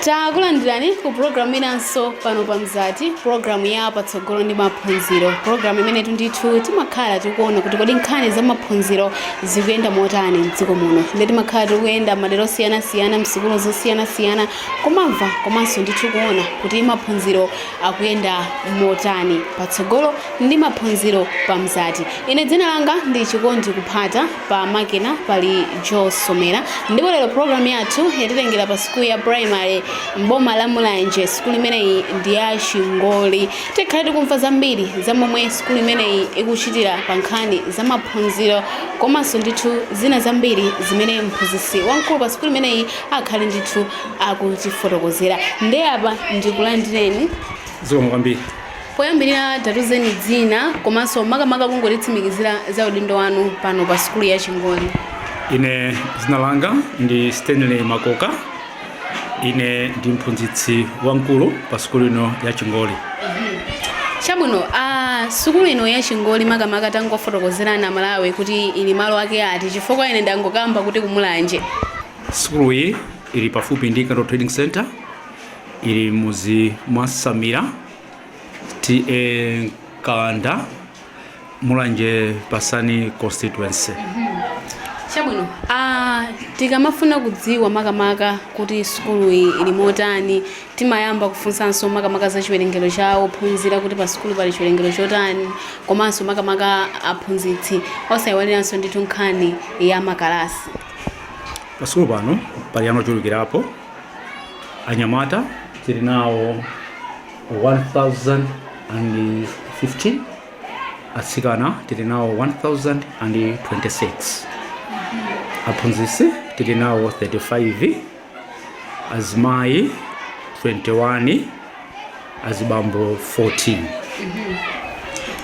Takulandirani ku programu inanso pano pa Mzati, programu ya Patsogolo ndi Maphunziro, programu imene ndithu timakhala tikuona kuti kodi nkhani za maphunziro zikuyenda motani mdziko muno. Ndi timakhala tikuyenda madera osiyanasiyana, msukulu zosiyanasiyana, kumamva komanso ndithu kuona kuti maphunziro akuyenda motani. Patsogolo ndi Maphunziro pa Mzati. Ine dzina langa ndi Chikondi Kuphata, pa makina pali Joe Somera, ndipo lero programu yathu yatitengera pa sukulu ya primary mboma la Mulanje. Sukulu imeneyi ndi ya Chingoli. Tikhale tikumva zambiri za momwe sukulu imeneyi ikuchitira pa nkhani za maphunziro, komanso ndithu zina zambiri zimene mphunzitsi wamkulu pa sukulu imeneyi akhale ndithu akutifotokozera. Nde apa ndikulandireni. Zikomo kwambiri. Poyambirira, tatiuzeni dzina komanso makamaka kungotitsimikizira za udindo wanu pano pa sukulu ya Chingoli. Ine dzina langa ndi Stanley Makoka. Ine ndi mphunzitsi wamkulu pa sukulu ino ya Chingoli. Chabwino, sukulu ino ya Chingoli, makamaka tangofotokozerana Malawi kuti ili malo ake ati, chifukwa ine ndangokamba kuti kuMulanje. Sukulu iyi ili pafupi ndi Kando Trading Center, ili muzi mwa Samira, TA Kanda, Mulanje Pasani constituency. Chabwino, tikamafuna kudziwa makamaka kuti sukulu iyi ili motani, timayamba kufunsanso makamaka za chiwerengero cha ophunzira, kuti pa sukulu pali chiwerengero chotani, komanso makamaka aphunzitsi, osayiwaliranso ndithu nkhani ya makalasi. Pa sukulu pano pali ana ochulukirapo. Anyamata tili nawo 1015, atsikana tili nawo 1026, aphunzitsi tili nawo 35, azimayi 21, azibambo 14.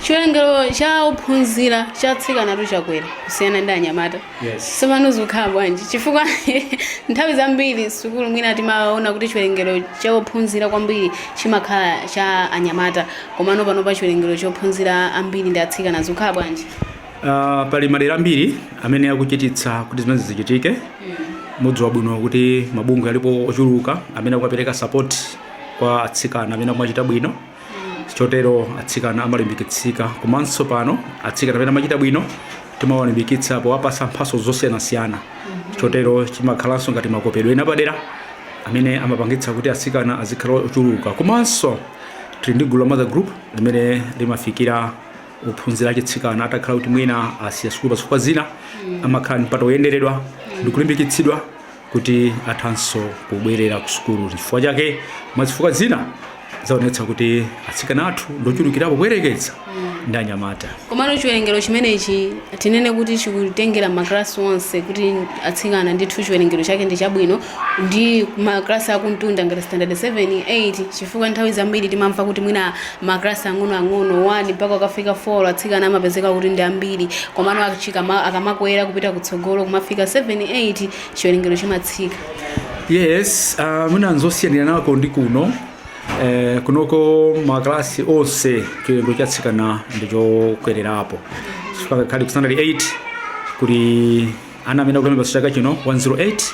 Chiwerengero cha ophunzira cha atsikana chakwera kusiyana ndi anyamata. Yes. Tsopano zikukhala bwanji? Chifukwa nthawi zambiri sukulu mwina timaona kuti chiwerengero cha ophunzira kwambiri chimakhala cha anyamata, komano panopa chiwerengero chophunzira ambiri ndi atsikana. Zikukhala bwanji? Pali madera ambiri amene akuchititsa kuti zimene zichitike. Mudziwa bwino kuti mabungwe alipo ochuluka amene akupereka support kwa atsikana amene amachita bwino, chotero atsikana amalimbikitsika. Komanso pano atsikana amene amachita bwino timawalimbikitsa powapasa mphatso zosiyanasiyana, chotero chimakhalanso ngati makopedwe ena padera amene amapangitsa kuti atsikana azikhala ochuluka. Komanso tili ndi gulu la mother group limene limafikira ophunzira achitsikana atakhala kuti mwina asiya sukulu pa zina, amakhala ndi mpata woyenderedwa ndi kulimbikitsidwa kuti athanso kubwerera ku sukulu. Chifukwa chake, mwazifukwa zina, zaonetsa kuti atsikana athu ndochulukirapo kuyerekeza ndi anyamata. Komano chiwerengero chimenechi tinene kuti chikutengera maklasi onse, kuti atsikana ndithu chiwerengero chake ndi chabwino, ndi maklasi akumtunda ngati standard 7, 8? Chifukwa nthawi zambiri timamva kuti mwina maklasi ang'onoang'ono, 1 mpaka ukafika 4, atsikana amapezeka kuti ndi ambiri, komano akamakwera kupita kutsogolo kumafika 7, 8, chiwerengero chimatsika. Yes, mwina nzosiyanira nako ndi kuno. Kunoko maklasi onse chiwerengero cha atsikana ndichokwererapo, chifukwa khali ku standard 8 kuli ana amene akulemba chaka chino 108,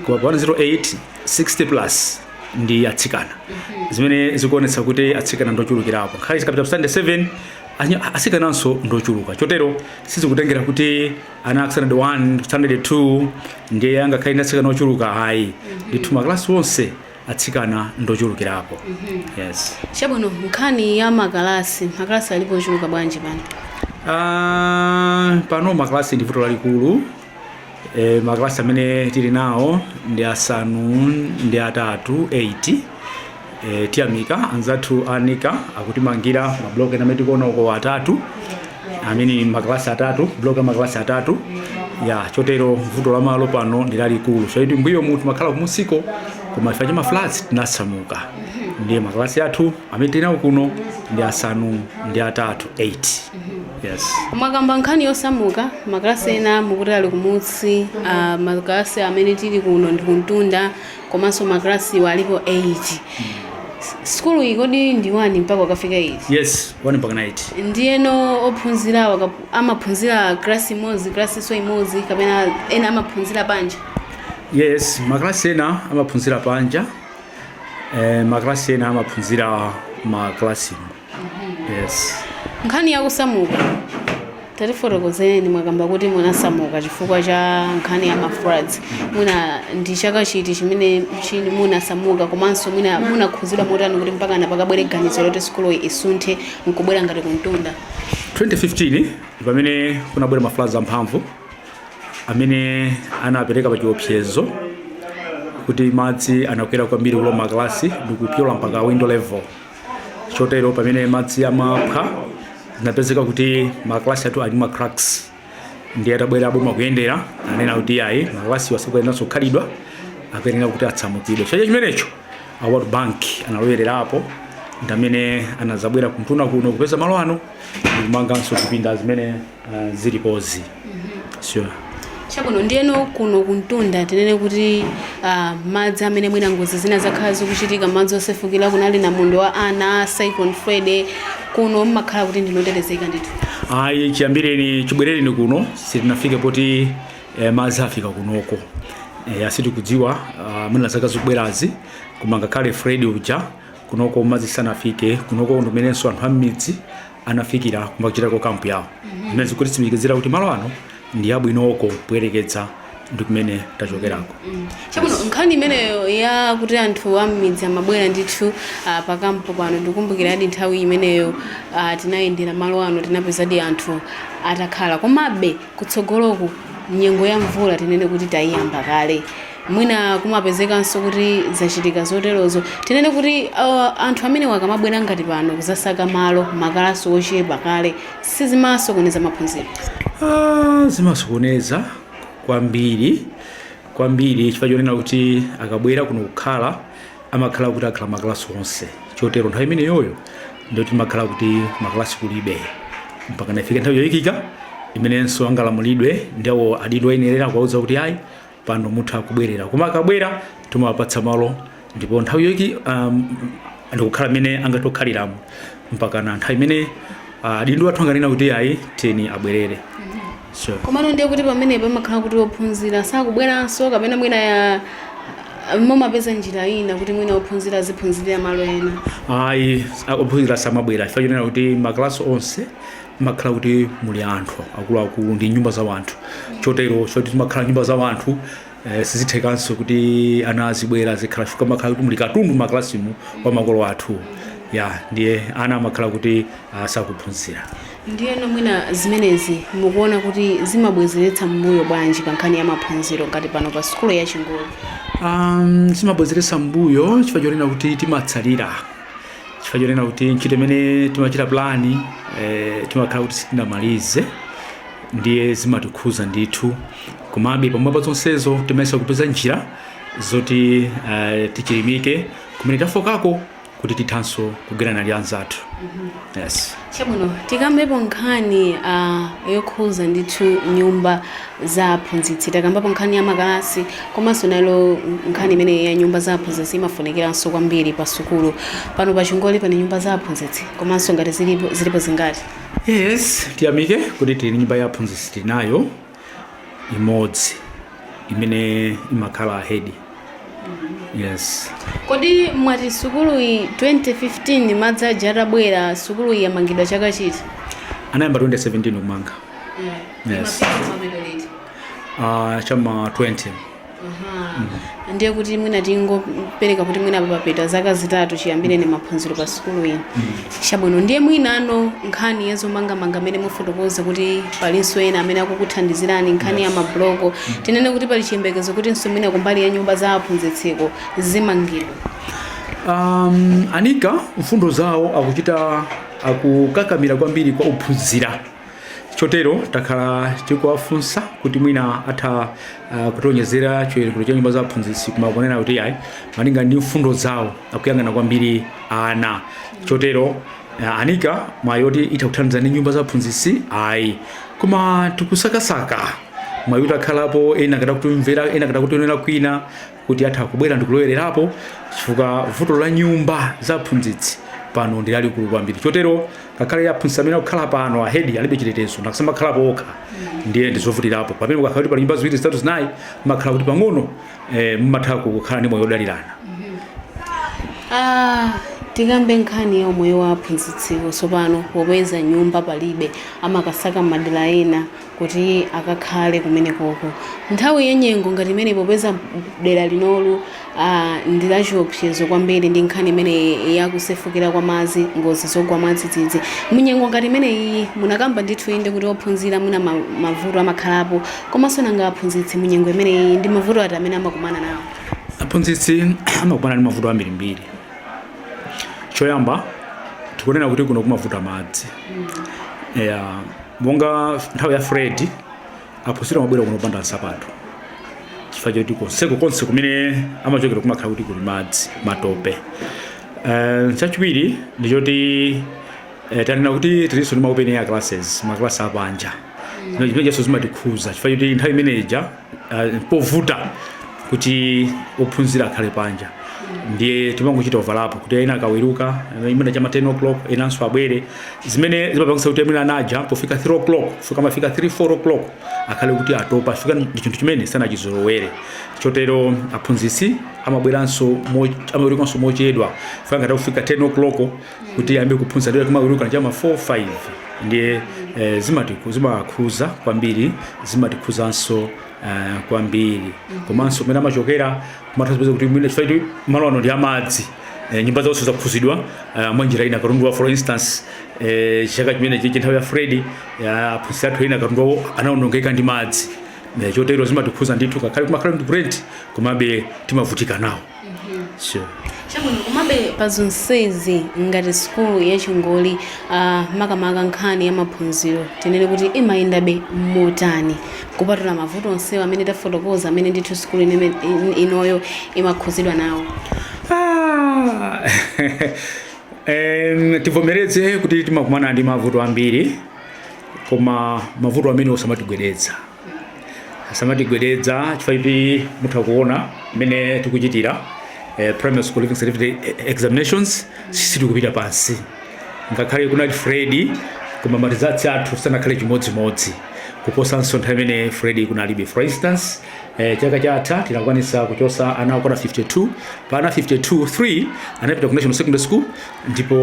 koma pa 108 60 plus ndi atsikana, zimene zikuonetsa kuti atsikana ndochulukirapo. Khali tikapita ku standard 7, atsikananso ndochuluka. Chotero sizikutengera kuti ana standard 1, standard 2 ndiye angakhale ndi atsikana ochuluka, ayi ndithu, maklasi onse atsikana ndochulukirapo, yes. Chabwino, nkhani ya makalasi, makalasi alipo ochuluka bwanji pano? Pano makalasi ndi vuto lalikulu. Makalasi amene tili nawo ndi 8, 8. Tiyamika anzathu anika akutimangira mablock ena amene tikuona uko atatu, amene makalasi atatu, block ya makalasi atatu ya. Chotero vuto la malo pano ndi lalikulu. So iti mbuyo mutu makhala kumusiko, koma ife cha floods tinasamuka. Ndiye makalasi athu amene tili nawo kuno ndi 8, 8, yes. Mwakamba nkhani yosamuka, makalasi ena mukuti ali kumutsi, makalasi amene tili kuno ndi kumtunda, komanso makalasiwo alipo 8. Sukulu iyi kodi ndi 1 mpaka ukafika 8? Yes, 1 mpaka 8. Ndiyeno ophunzira amaphunzira klasi imodzi, klasiso imodzi, kapena ena amaphunzira panja? Yes, makalasi ena amaphunzira panja. Maklasi ena amaphunzira maklasimu, yes. Nkhani yakusamuka, tatifotokozereni. Mwakamba kuti munasamuka chifukwa cha nkhani ya mafloods. Mwina ndi chaka chiti chimene chini munasamuka, komanso mwina munakhuzidwa motani kuti mpaka napakabwere ganizo loti sukuluyi isunthe nkubwera ngati kumtunda? 2015, pamene kunabwera mafloods amphamvu amene anapereka pa chiopsezo kuti madzi anakwera kwambiri kulowa maklasi ndikupyola mpaka window level. Chotero pamene madzi amaphwa, zinapezeka kuti maklasi athu ali ma cracks. Ndiye atabwera aboma kuyendera, anena kuti ayi, maklasi asakuyeneranso kukhalidwa, akuyenera kuti atsamukidwe. Chacha chimenecho a World Bank analowererapo, ndi amene anazabwera kumtunda kuno kupeza malo ano ndikumanganso zipinda zimene zilipozi, sure. Chabwino, ndiyeno kuno kumtunda tinene kuti madzi amene mwina ngozi zina zakhala zikuchitika, madzi osefukira, kunali namondwe wa ana, Cyclone Freddy, kuno mmakhala kuti ndinotetezeka ndithu? Ayi, chiyambireni chibwerereni kuno sitinafike poti madzi afika kunoko. Asitikudziwa mwina zaka zikubwerazi, koma ngakhale Freddy uja kunoko madzi sanafike. Kunoko ndimenenso anthu am'midzi anafikira kumachitako kampu yawo, zimene zikutitsimikizira kuti malo ano ndi abwinoko kuyerekeza ndi kumene tachokerako. Chabwino, nkhani imeneyo ya kuti anthu am'midzi amabwera ndithu pakampo pano, ndikumbukiradi nthawi imeneyo tinayendera malo ano, tinapezadi anthu atakhala. Komabe kutsogoloku nyengo ya mvula tinene kuti tayiyamba kale, mwina kumapezekanso kuti zachitika zoterozo. Tinene kuti anthu amene wakamabwera ngati pano kuzasaka malo, makalasi ochepa kale, sizimasokoneza maphunziro? Zimasokoneza kwambiri kwambiri, chifukwa chonena kuti akabwera kuno kukhala, amakhala kuti akhala makalasi onse. Chotero nthawi imeneyoyo ndiyoti timakhala kuti makalasi kulibe mpaka nafike nthawi yoyikika imenenso angalamulidwe ndiwo adindo oyenerera kuwauza kuti ayi, pano mutha kubwerera. Koma akabwera timawapatsa malo, ndipo nthawi yoyiki ndikukhala imene angatokhaliramo mpaka na nthawi imene adindo athu anganena kuti ayi, teni abwerere, so Komano ndiye kuti pamene pamakhala kuti ophunzira sakubweranso, kapena mwina ya mumapeza njira ina kuti mwina ophunzira aziphunzirira malo ena? Ayi, ophunzira samabwera chifukwa chonena kuti makalasi onse makhala kuti muli anthu akuluakulu, ndi nyumba za wanthu. Chotero choti timakhala nyumba za wanthu, sizithekanso kuti ana azibwera zikhala, chifukwa makhala kuti muli katundu makalasimu wa makolo athu ya. Ndiye ana amakhala kuti sakuphunzira. Ndiyeno mwina zimenezi mukuona kuti zimabwezeretsa mbuyo bwanji pa nkhani ya maphunziro ngati pano pa sukulu ya Chingoli? Zimabwezeretsa mbuyo chifukwa chonena kuti timatsalira, chifukwa chonena kuti ntchito imene timachita plan timakhala kuti sitinamalize. Ndiye zimatikhuza ndithu. Komabe pamwamba pa zonsezo timayesa kupeza njira zoti tichilimike kumene tafokako kuti tithanso kugwirana ndi anzathu, yes. Chabwino, tikambepo nkhani yokhuza ndithu nyumba za aphunzitsi. Takambapo nkhani ya makalasi, komanso nalo nkhani imene ya nyumba za aphunzitsi imafunikiranso kwambiri pa sukulu. Pano pa Chingoli pani nyumba za aphunzitsi, komanso ngati zilipo, zilipo zingati? Yes, tiyamike kuti tili nyumba ya aphunzitsi, tinayo imodzi imene imakhala head, yes. Kodi mwati sukuluyi 2015 madzi aja atabwera, sukuluyi yamangidwa chaka chiti? Anayamba 2017 kumanga. Yes. Chama 20. Ndiye kuti mwina tingopereka kuti mwina papita zaka 3 chiyambire ni maphunziro pa sukulu ino. Chabwino, ndiye mwina ano nkhani ya zomangamanga amene mufotokoza kuti palinso ena amene akukuthandizirani nkhani ya mabloko, tinene kuti pali chiyembekezo kuti nso mwina kumbali ya nyumba za aphunzitsiko zimangidwa? Anika mfundo zawo akuchita akukakamira kwambiri kwa uphunzira. Chotero takhala tikuwafunsa kuti mwina atha kutionjezera chiwerengero cha nyumba za aphunzitsi, koma kunena kuti ayi, malinga ndi mfundo zawo akuyang'ana kwambiri ana. Chotero anika mwayoti itha kuthandiza ndi nyumba za aphunzitsi ayi, koma tikusakasaka mwayi utakhalapo, ena akada kutimvera, ena akada kutionera kwina kuti atha kubwera ndikulowererapo, chifukwa vuto la nyumba za aphunzitsi pano ndi lalikulu kwambiri. Chotero ngakhale aphunzitsi amene akukhala pano, ahedi alibe chitetezo, nakasamakhalapo okha, ndiye ndizovutirapo. Pamene mukakhala kuti pali nyumba ziwiri, zitatu, zinayi, makhala kuti pang'ono mmatha kukhala ndi moyo wodalirana. Ah, tikambe nkhani ya umoyo wa aphunzitsiwo tsopano. Popeza nyumba palibe, amakasaka madera ena kuti akakhale kumenekoko nthawi ya nyengo ngati imene, popeza dera linolu ndi lachiopsezo kwambiri ndi nkhani imene yakusefukira kwa madzi, ngozi zogwa mwadzidzidzi. Munyengo ngati imeneyi, munakamba ndithu inde kuti ophunzira mwina mavuto amakhalapo, komanso nanga aphunzitsi munyengo imeneyi ndi mavuto ati amene amakumana nawo? Aphunzitsi amakumana ndi mavuto ambirimbiri. Choyamba, tikunena kuti kuno kumavuta madzi ya monga nthawi ya flood, aphunzitsi amabwera kuno kupanda nsapato chifukwa choti konseko konse kumene amachokera kumakhala kuti kuli madzi, matope. Chachiwiri ndichoti tanena kuti tilinso ndi ma open air classes, maklasi apanja. Zimene jaso zimatikhuza chifukwa choti nthawi imeneja povuta kuti ophunzira akhale panja, ndiye timangochita overlap kuti ena akaweruka imene chama 10 o'clock, enanso abwere, zimene zimapangisa kuti amene anaja pofika 3 o'clock, kufika mafika 3 4 o'clock akhale kuti atopa, chifukwa ndi chinthu chimene sanachizolowere. Chotero aphunzitsi amabweranso amawerukanso mochedwa, fika ngati kufika 10 o'clock kuti ayambe kuphunzitsa, ndiye kumaweruka chama 4 5. Ndiye zimakhuza kwambiri, zimatikhuzanso kwambiri. Komanso kumene amachokera kumatha kuti mwina chifukwa choti malo ano ndi amadzi, nyumba zawonso zakhuzidwa mwa njira ina. Katundu wa, for instance, chaka chimene chichi nthawi ya flood, aphunzitsi athu ena katundu wawo anawonongeka ndi madzi. Chotero zimatikhuza ndithu, kakhale kumakhala ndi rent, komabe timavutika nawo. Sure. Chabwino, komabe pa zonsezi, ngati sukulu ya Chingoli, makamaka nkhani ya maphunziro, tinene kuti imayendabe motani kupatula mavuto onsewa amene tafotokoza, amene ndithu sukulu inoyo imakhuzidwa nawo? Ah, tivomereze kuti timakumana ndi mavuto ambiri, koma mavuto amene osamatigwedeza, asamatigwedeza, chifukwa kuti mutha kuona mmene tikuchitira Primary School Leaving Certificate examinations, sitikupita pansi ngakhale kunali flood, koma ma results athu sanakhale chimodzimodzi kuposanso nthawi imene flood kunalibe. For instance, chaka chatha tinakwanisa kuchosa ana okwana 52. Pa ana 52, 3 anapita ku national secondary school ndipo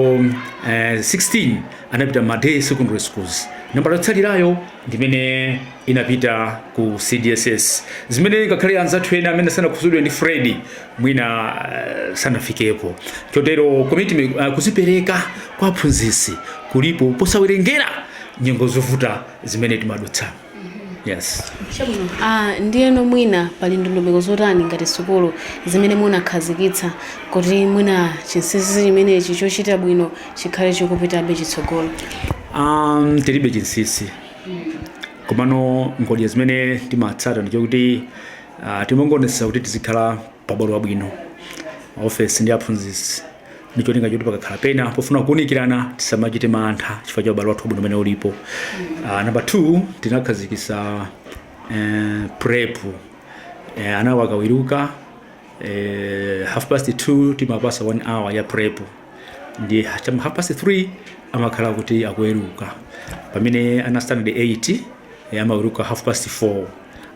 16 anapita ma day secondary schools. Nambala yotsalirayo ndimene inapita ku CDSS, zimene ngakhale anzathu ena amene sanakhuzidwe ndi flood mwina sanafikepo. Chotero commitment, kuzipereka kwa aphunzitsi kulipo posawerengera nyengo zovuta zimene timadutsa. Yes. Chabwino. Ndiyeno mwina pali ndondomeko zotani ngati sukulu zimene munakhazikitsa kuti mwina chinsinsi chimenechi chochita bwino chikhale chikupitabe chitsogolo? Tilibe chinsinsi, komano ngodya zimene timatsata ndichokuti timangonetsa kuti tizikhala pabwalo wabwino, ofesi ndi aphunzitsi, ndicholinga choti pakakhala pena pofuna kuwunikirana tisamachite mantha chifukwa cha ubale wathu wabwino umene ulipo. Number two, tinakhazikisa prep. Ana akaweruka 2:30, timapasa 1 hour ya prep, ndi chama 3:30 amakhala kuti akuweruka, pamene ana standard 8 amaweruka 4:30.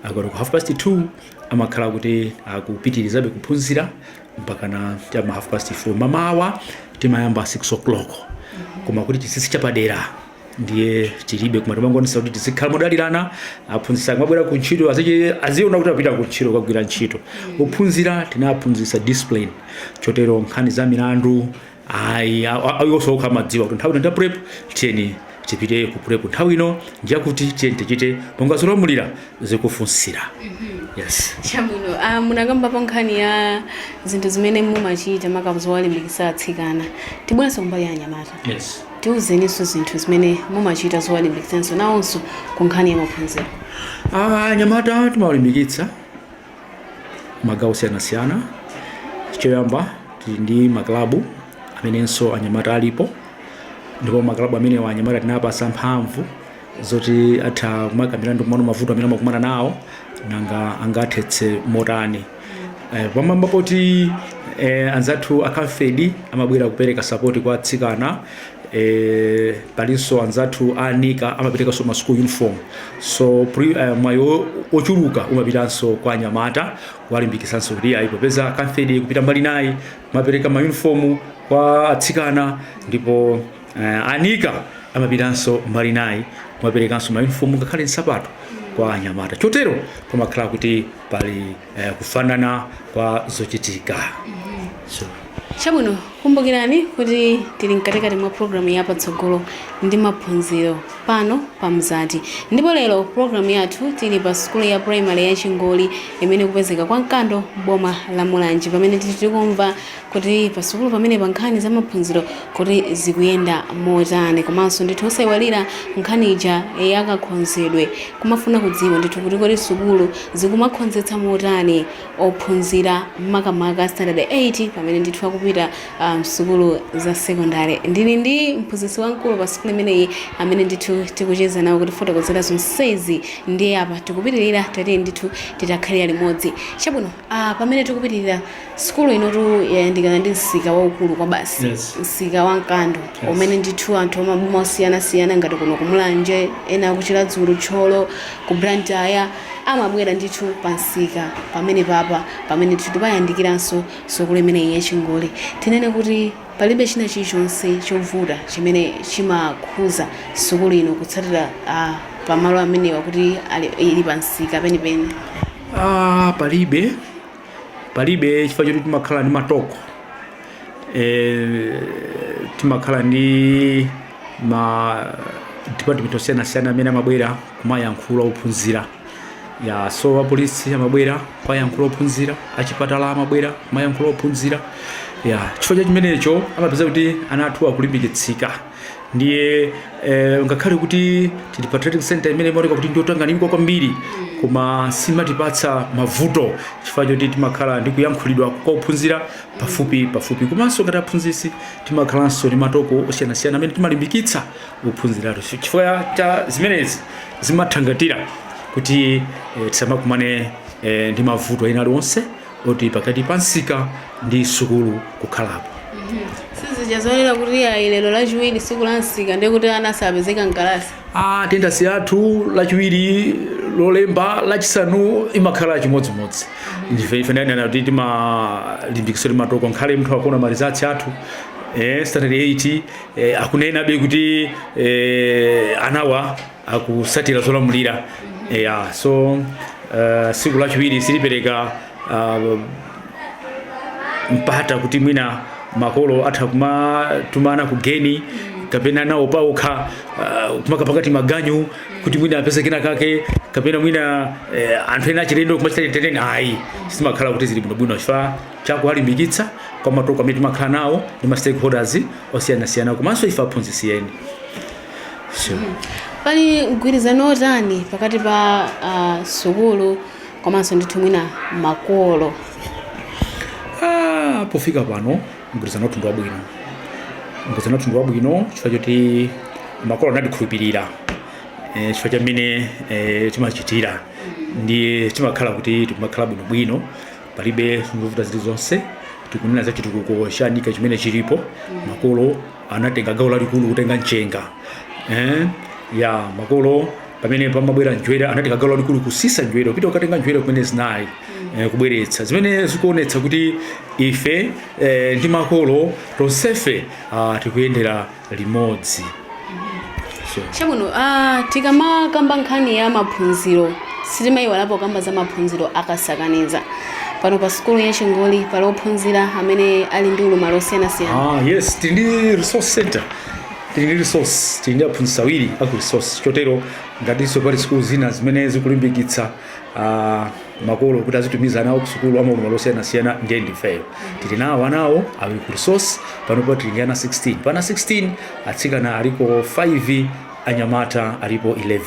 Akaweruka 2:30, amakhala kuti akupitirizabe kuphunzira mpaka na chama 4:30. Mamawa timayamba 6 o'clock. Koma kuti chinsinsi chapadera ndiye tilibe, koma timangonesa kuti tizikhala modalirana. Aphunzitsi akamabwera ku ntchito aziona kuti apita ku ntchito kukagwira ntchito. Ophunzira tinaphunzitsa discipline, chotero nkhani za milandu ayi. Ayiwonso okha amadziwa kuti nthawi ino ndi prep, tiyeni tipite ku prep, nthawi ino ndiyakuti tiyeni tichite monga zolamulira zikufunsira. Yes. Chabwino. Munakambapo nkhani ya zinthu zimene mumachita maka zowalimbikitsa atsikana. Tibwerenso kumbali ya anyamata. Yes. Tiuzeninso zinthu zimene mumachita zowalimbikitsanso nawonso ku nkhani ya maphunziro. Ah, anyamata timawalimbikitsa magawo osiyanasiyana. Choyamba, tili ndi maklabu amenenso anyamata alipo, ndipo maklabu amenewa anyamata tinapasa mphamvu zoti atha kumakambirana ndi kumana mavuto amene amakumana nawo, nanga angathetse motani. Pamwamba poti anzathu a Camfed amabwera kupereka support kwa atsikana. Palinso anzathu a NICA amaperekanso ma school uniform. So mwayi ochuluka umapitanso kwa anyamata, kuwalimbikitsanso kuti ayi, popeza CAMFED kupita mbali nayi mapereka ma uniform kwa atsikana, ndipo a NICA amapitanso mbali nayi kumaperekanso ma uniform ngakhale nsapato kwa anyamata. Chotero pamakhala kuti pali kufanana kwa zochitika, so. Chabwino, kumbukirani kuti tili mkatikati mwa programu ya Patsogolo ndi Maphunziro pano pa Mzati, ndipo lero programu yathu tili pa sukulu ya primary ya Chingoli imene kupezeka kwa Mkando, boma la Mulanje, pamene tili tikumva kuti pa sukulu pamene pa nkhani za maphunziro kuti zikuyenda motani, komanso ndithu osayiwalira nkhani ija yakakhonzedwe, kumafuna kudziwa ndithu kuti kodi sukulu zikumakhonzetsa motani ophunzira, makamaka standard 8 pamene ndithu akupita sukulu za sekondari. Ndili ndi mphunzitsi wamkulu pa sukulu imeneyi amene ndithu tikucheza nawo kuti fotokozera zonsezi. Ndiye apa tikupitirira, tatiye ndithu titakhalira limodzi. Chabwino, pamene tikupitirira, sukulu inotu yayandikana ndi msika waukulu kwa basi, msika wa Mkando, umene ndithu anthu amaboma osiyanasiyana ngati kuno kuMulanje, ena akuChiradzulu, Thyolo, ku Blantyre amabwera ndithu pa msika pamene papa, pamene ndithu tipayandikiranso sukulu imeneyi yaChingoli. Tinene kuti palibe china chilichonse chovuta chimene chimakhuza sukulu ino kutsatira pamalo amenewa kuti ili pa msika penipeni? Ah, palibe, palibe, chifukwa choti timakhala ndi matoko, timakhala ndi ma department osiyanasiyana amene amabwera kumayankhula ophunzira ya. So apolisi amabwera kumayankhula ophunzira, achipatala amabwera kumayankhula ophunzira ya. Chifukwa cha chimenecho amapeza kuti ana athu akulimbikitsika. Ndiye ngakhale kuti tili pa trading center imene imaoneka kuti ndiotanganidwa kwambiri, koma simatipatsa mavuto chifukwa choti timakhala ndi kuyankhulidwa kwa ophunzira pafupi pafupi. Komanso ngati aphunzitsi timakhalanso ndi matoko osiyanasiyana amene timalimbikitsa ophunziratu. Chifukwa cha zimenezi zimathangatira kuti tisamakumane ndi mavuto ena aliwonse oti pakati pa msika ndi sukulu kukhalapo. Sizija zonena kuti ayi, lero Lachiwiri siku la msika, ndiye kuti ana asapezeka mkalasi? Ah, tendency yathu Lachiwiri, Lolemba, Lachisanu imakhala chimodzimodzi. Ndife ife ndani kuti timalimbikitsa ndi matoko. Nkhale munthu akuona ma results athu, standard 8, akunenabe kuti anawa akusatira zolamulira ya. So siku Lachiwiri silipereka mpata kuti mwina makolo atha kumatumana kugeni kapena nawo paokha kumakapakati maganyu kuti mwina apeze kena kake, kapena mwina anthu ena achilendo kumachita entertain. Ayi, sizimakhala kuti zili bwinobwino chifukwa chakuwalimbikitsa kwa matoko amene timakhala nawo ndi ma stakeholders osiyanasiyana komanso ife aphunzitsi eni. Sure. Pali mgwirizano otani pakati pa sukulu komanso ndithu mwina makolo? Ah, pofika pano mgwirizano wathu ndi wabwino. Mgwirizano wathu ndi wabwino chifukwa choti makolo anatikhulupirira, chifukwa cha mmene timachitira. Ndiye timakhala kuti timakhala bwinobwino, palibe zovuta zilizonse. Tikunena za chitukuko cha NICA chimene chilipo, makolo anatenga gawo lalikulu kutenga mchenga, ya makolo pamene pamabwera njwera anatenga gawo lalikulu kusisa njwera, kupita kukatenga njwera kumene zinali, kubweretsa, zimene zikuonetsa kuti ife ndi makolo tonsefe tikuyendera limodzi. So, Chabwino, tikamakamba nkhani ya maphunziro sitimayiwalapo kamba za maphunziro akasakaniza. Pano pa sukulu ya Chingoli pali ophunzira amene ali ndi ulumali osiyanasiyana? Ah, yes, tili ndi resource center, tili ndi resource, tili ndi aphunzitsi awiri aku resource. Chotero ngatinso pali sukulu zina zimene zikulimbikitsa makolo kuti azitumiza nawo ku sukulu amaulumali osiyanasiyana, ndiye ndifeyo tili nawo anawo awiri ku resource. Panopo tili ndi ana 16. Pana 16, atsikana aliko 5, anyamata alipo 11.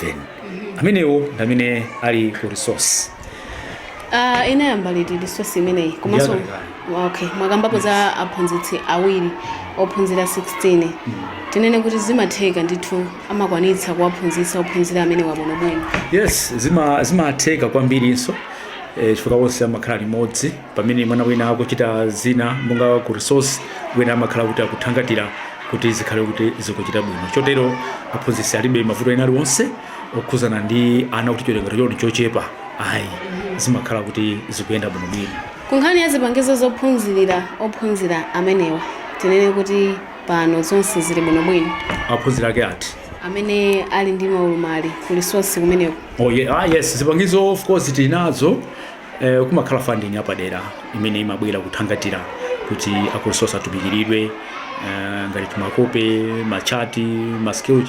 Amenewo ndi amene ali ku resource. Inayamba liti resource imeneyi? Komanso Ndiyakalekale. Okay, mwakambapo za aphunzitsi awiri, ophunzira 16. Tinene kuti zimatheka ndithu, amakwanitsa kuwaphunzitsa ophunzira amene wabwinobwino? Yes, zimatheka kwambirinso, chifukwa onse amakhala limodzi. Pamene mwana wina akuchita zina monga ku resource, wina amakhala kuti akuthangatira. Kuti zikhale kuti zikuchita bwino. Chotero aphunzitsi alibe mavuto ena aliwonse okhuzana ndi ana kuti chiwerengero chawo ndi chochepa, ayi, zimakhala kuti zikuyenda bwinobwino. Ku nkhani ya zipangizo zophunzirira ophunzira amenewa, tinene kuti pano zonse zili bwinobwino? Aphunzira ake ati? Amene ali ndi maulumali ku Resource kumeneko. Oh, yeah. Ah, yes, zipangizo of course tili nazo. Kumakhala funding yapadera imene imabwera kuthangatira kuti aku Resource atumikiridwe, ngati timakope, machati, maskill,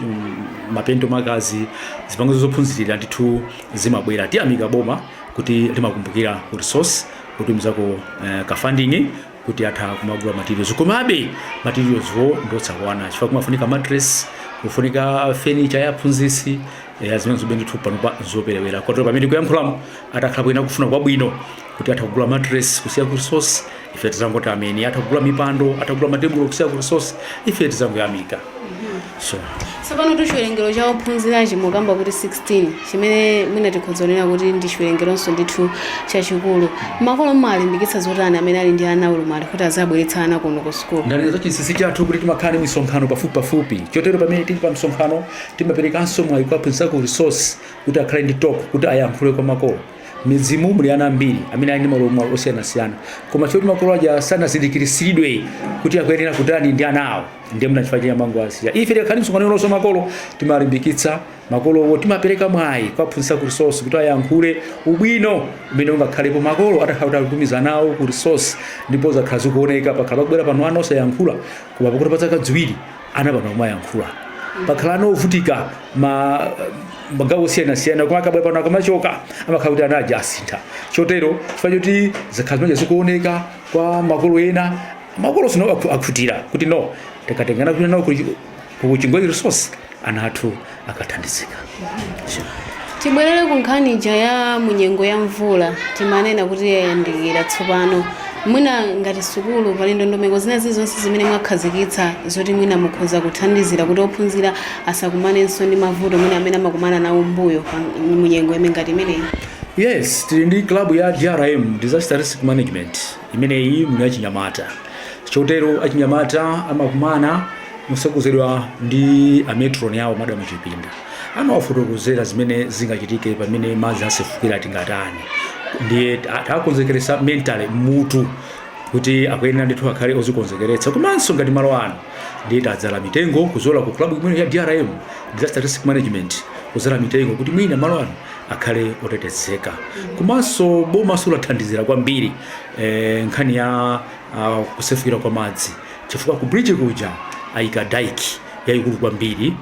mapento, makazi, zipangizo zophunzirira ndithu zimabwera. Tiyamika boma kuti limakumbukira ku Resource kutumizako ka funding kuti atha kumagula materials. Komabe materials wo ndotsakwana chifukwa kumafunika mattress, kufunika furniture ya aphunzitsi, zimene zobe ndithu panopa zoperewera. Kotero pamene tikuyankhulamo, atakhala bwino, kufuna kwabwino kuti atha kugula mattress kusiya ku Resource, ife tizangoti ameni. Atha kugula mipando, atha kugula matebulo kusiya ku Resource, ife tizangoyamika. So Tsopano tu chiwerengero cha ophunzirachi mukamba kuti 16, chimene mwina tikhoza kunena kuti ndi chiwerengeronso ndithu chachikulu. Makolo mmalimbikitsa zotani amene ali ndi ana aulumali kuti azabweretsa ana kuno ku sukulu? Ndanena za chinsinsi chathu kuti timakhala ndi misonkhano pafupi pafupi. Chotero pamene tili pa msonkhano, timaperekanso mwayi kwa aphunzitsi ku Resource kuti akhale ndi talk, kuti ayankhule kwa makolo. Midzimu muli ana ambiri amene ali ndi maulumali osiyanasiyana, koma choti makolo aja sanazindikiritsidwe kuti akuyenera kutani ndi ana awo, ndiye mna chifukwa chamango asiya. Ife tikakhala msonkhano yonso makolo timalimbikitsa makolowo, timapereka mwayi kwa aphunzitsi ku Resource kuti ayankhule ubwino umene ungakhalepo makolo atakhala kuti akutumiza nawo ku Resource. Ndipo zakhala zikuoneka, pakhala pakubwera pano ana osayankhula, koma pakuti pa zaka 2 ana pano amayankhula. Pakhala ana ovutika ma magawo osiyanasiyana, koma akabwera pano, akamachoka amakhala kuti ana aja asintha. Chotero chifukwa choti zakhala zimene zikuoneka kwa makolo ena, makolo sino akhutira kuti no, tikatengana kuti nawo ku Chingoli Resource, ana athu akathandizika. Sure. Tibwerere ku nkhani ija ya munyengo ya mvula, timanena kuti yayandikira tsopano. Mwina ngati sukulu pali ndondomeko zina zilizonse zimene mwakhazikitsa zoti mwina mukhoza kuthandizira kuti ophunzira asakumanenso ndi mavuto mwina amene amakumana nawo mbuyo munyengo ime ngati imeneyi? Yes, tili ndi club ya DRM, Disaster Risk Management. Imeneyi muli achinyamata. Chotero achinyamata amakumana motsogozedwa ndi a matron yawo, Madam Chipinda, amawafotokozera zimene zingachitike pamene madzi asefukira, tingatani. Ndiye takonzekeresa mentally mutu kuti akuyenera ndithu akhale ozikonzekeretsa. Komanso ngati malo ano, ndiye tadzala mitengo kuzola ku club imene ya DRM, Disaster Risk Management, kuzala mitengo kuti mwina malo ano akhale otetezeka. Komanso boma lathandizira kwambiri nkhani ya kusefukira kwa madzi, chifukwa ku bridge kuja ayika dike yayikulu kwambiri,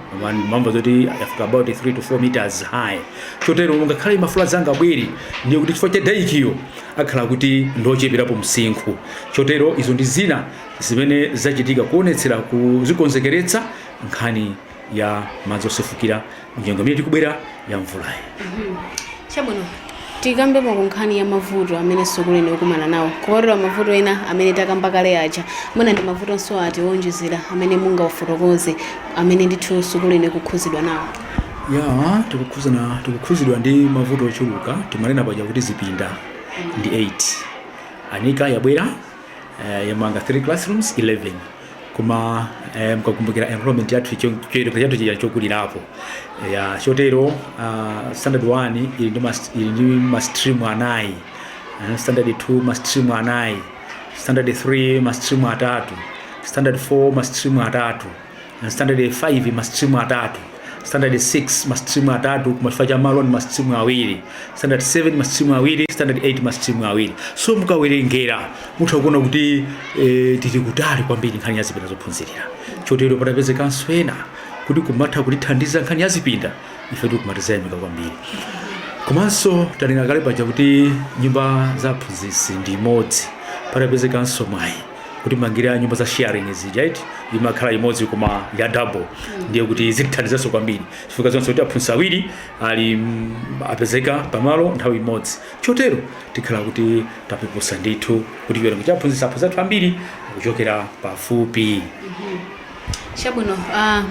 mamva zoti yafika about 3 to 4 meters high. Chotero ngakhale ma floods angabwere, ndiye kuti chifukwa cha dike-yo akhala kuti ndocheperapo msinkhu. Chotero izo ndi zina zimene zachitika kuonetsera kuzikonzekeretsa nkhani ya madzi osefukira mnyengo imene tikubwera ya mvulayi. Chabwino, tikambepo ku nkhani ya mavuto amene sukulu ino ikumana nawo. Kupatula mavuto ena amene takamba kale aja, mwina ndi mavutonso ati owonjezera amene mungawafotokoze amene ndithu sukulu ino ikukhuzidwa nawo? Ya, tikukhuzidwa ndi mavuto ochuluka. Timanena paja kuti zipinda ndi 8. Anika yabwera, yamanga 3 classrooms, 11. Koma mkakumbukira enrollment yathu, chiwerengero chathu chija chokulirapo ya. Chotero standard 1 ili ndi ma stream anayi, standard 2 ma stream anayi, standard 3 ma stream atatu, standard 4 ma stream atatu, standard 5 ma stream atatu, standard 6 ma stream atatu, koma chifukwa cha malo ndi ma stream awiri, standard 7 ma stream awiri, standard 8 ma stream awiri. So mukawerengera mutha kuona kuti tili kutali kwambiri nkhani ya zipinda zophunzirira. Chotero patapezekanso ena kuti kumatha kutithandiza nkhani ya zipinda, ife tikumatizayamika kwambiri. Komanso tanena kale paja kuti nyumba za aphunzitsi ndi imodzi. Patapezekanso mwayi kuti mangira nyumba za sharing zija, right, imakhala imodzi koma ya double, ndiye kuti zitithandizanso kwambiri, chifukwa zonse kuti aphunzitsi awiri ali apezeka pamalo nthawi imodzi. Chotero tikhala kuti tapepusa ndithu kuti chiwerengo cha aphunzitsi athu ambiri kuchokera pafupi. Chabwino,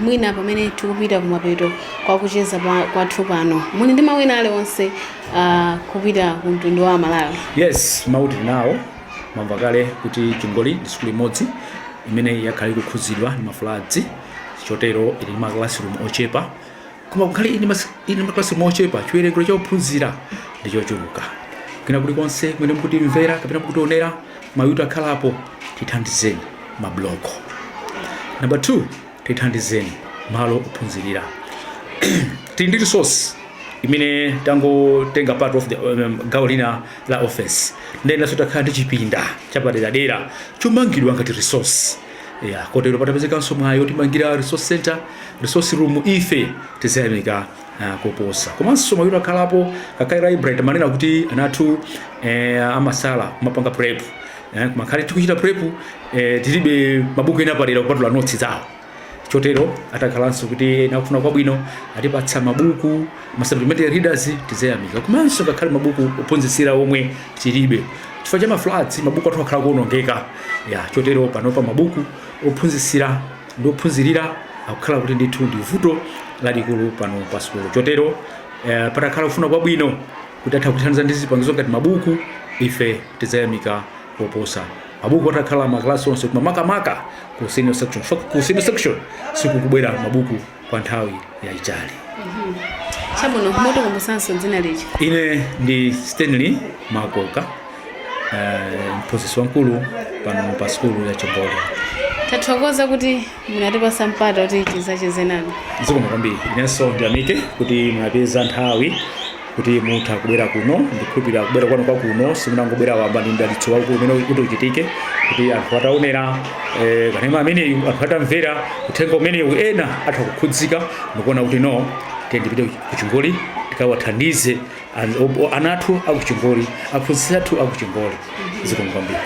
mwina pamene tikupita kumapeto kwakucheza kwathu pano, muli ndi mawu ena aliwonse kupita ku mtundu wa Malawi? Yes, mawu tili nawo. Mwamva kale kuti Chingoli ndi sukulu imodzi Imene yakhala ikukhuzidwa ndi ma floods, chotero ili ndi ma classroom ochepa. Koma kukhale ili ndi ma classroom ochepa, chiwerengero cha ophunzira ndi chochuluka. Kwina kulikonse kumene mukutimvera kapena mukutionera, mayuti akhalapo, tithandizeni mabloko. Number 2, tithandizeni malo ophunzirira. Tili ndi resource imene tangotenga part of the gawo lina la office, ndenanso takhala ndi chipinda chapaderadera chomangidwa ngati resource ya. Kotero patapezekanso mwayi otimangira resource center, resource room, ife tizayamika koposa. Komanso mayuti akhalapo, kakai library, tamanena kuti anathu amasala kumapanga prep, kumakhale tikuchita prep, tilibe mabuku ena padera kupatula notes zawo. Chotero atakhalanso kuti nakufuna kwabwino atipatsa mabuku, ma supplementary readers, tizayamika. Komanso ngakhale mabuku ophunzitsira omwe tilibe chifukwa cha ma floods, mabuku athu akhala kuonongeka ya. Chotero panopa mabuku ophunzitsira ndi ophunzirira akukhala kuti ndithu ndi vuto lalikulu pano pa sukulu. Chotero patakhala kufuna kwabwino kuti atha kuthandiza ndi zipangizo ngati mabuku, ife tidzayamika koposa. Mabuku atakhala maklasi onse, koma makamaka ku senior section. So, ku senior section sikukubwera mabuku kwa nthawi yayitali. Chabwino, mutikumbutsanso dzina lija. Ine ndi Stanley Makoka, mphunzitsi wamkulu pano pa sukulu ya Chingoli. Tathokoza kuti munatipasa mpata kuti tizacheze nanu. Zikomo kwambiri. Inenso ndiyamike kuti munapeza nthawi kuti mutha kubwera kuno. Ndikhulupirira kubwera kwanu kwa kuno simunangobwera wamba, ndi mdalitso waukulu umene kuti uchitike kuti anthu ataonera kanema ameneyu, anthu atamvera uthenga umenewu, ena atha kukhudzika ndikuona kuti no, tiye ndipite ku Chingoli tikawathandize anathu akuchingoli, aphunzitsi athu akuchingoli. Zikomo kwambiri.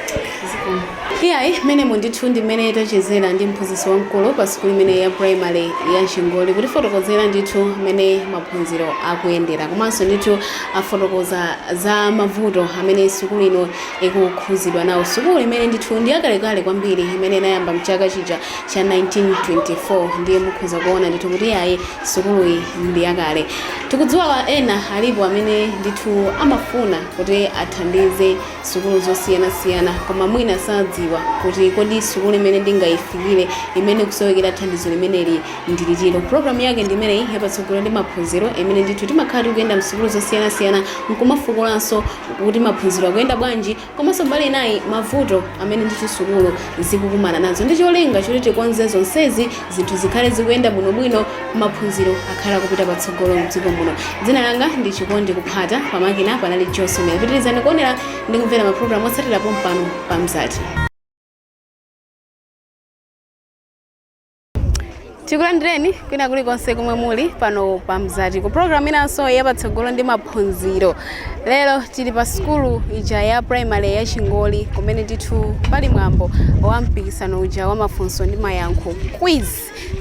Iyayi, mmenemo ndithu ndi mmene tachezera ndi mphunzitsi wamkulu pa sukulu imene ya primary ya Chingoli, kutifotokozera ndithu mmene maphunziro akuyendera, komanso ndithu afotokoza za mavuto amene sukulu ino ikukhuzidwa nawo, sukulu imene ndithu ndi yakalekale kwambiri, imene inayamba mchaka chija cha 1924. Ndiye mukhoza kuona ndithu kuti iyayi, sukuluyi ndi yakale. Tikudziwa ena alipo amene ndithu amafuna kuti athandize sukulu zosiyanasiyana, koma mwina sadziwa kuti kodi sukulu imene ndingayifikire imene kusowekera thandizo limeneli ndi litiro. Programu yake ndi imeneyi yapatsogolo ndi maphunziro, imene ndithu timakhala tikuyenda msukulu zosiyanasiyana nkumafukulanso kuti maphunziro akuyenda bwanji, komanso mbali inayi mavuto amene ndithu sukulu zikukumana nazo, ndi cholinga choti tikonze zonsezi, zinthu zikhale zikuyenda bwinobwino, maphunziro akhale akupita patsogolo mdziko muno. Dzina langa ndi Chikondi Kuphata, pamakina panali Josomera. Pitirizani kuonera ndi kumvera mapulogalamu otsatirapo mpano pa Mzati. Tikulandireni kwina kulikonse komwe muli pano pa Mzati ku programu inanso yapatsogolo ndi maphunziro. Lero tili pa sukulu ija ya primary ya Chingoli, kumene ndithu pali mwambo wa mpikisano uja wa mafunso ndi mayankho, quiz.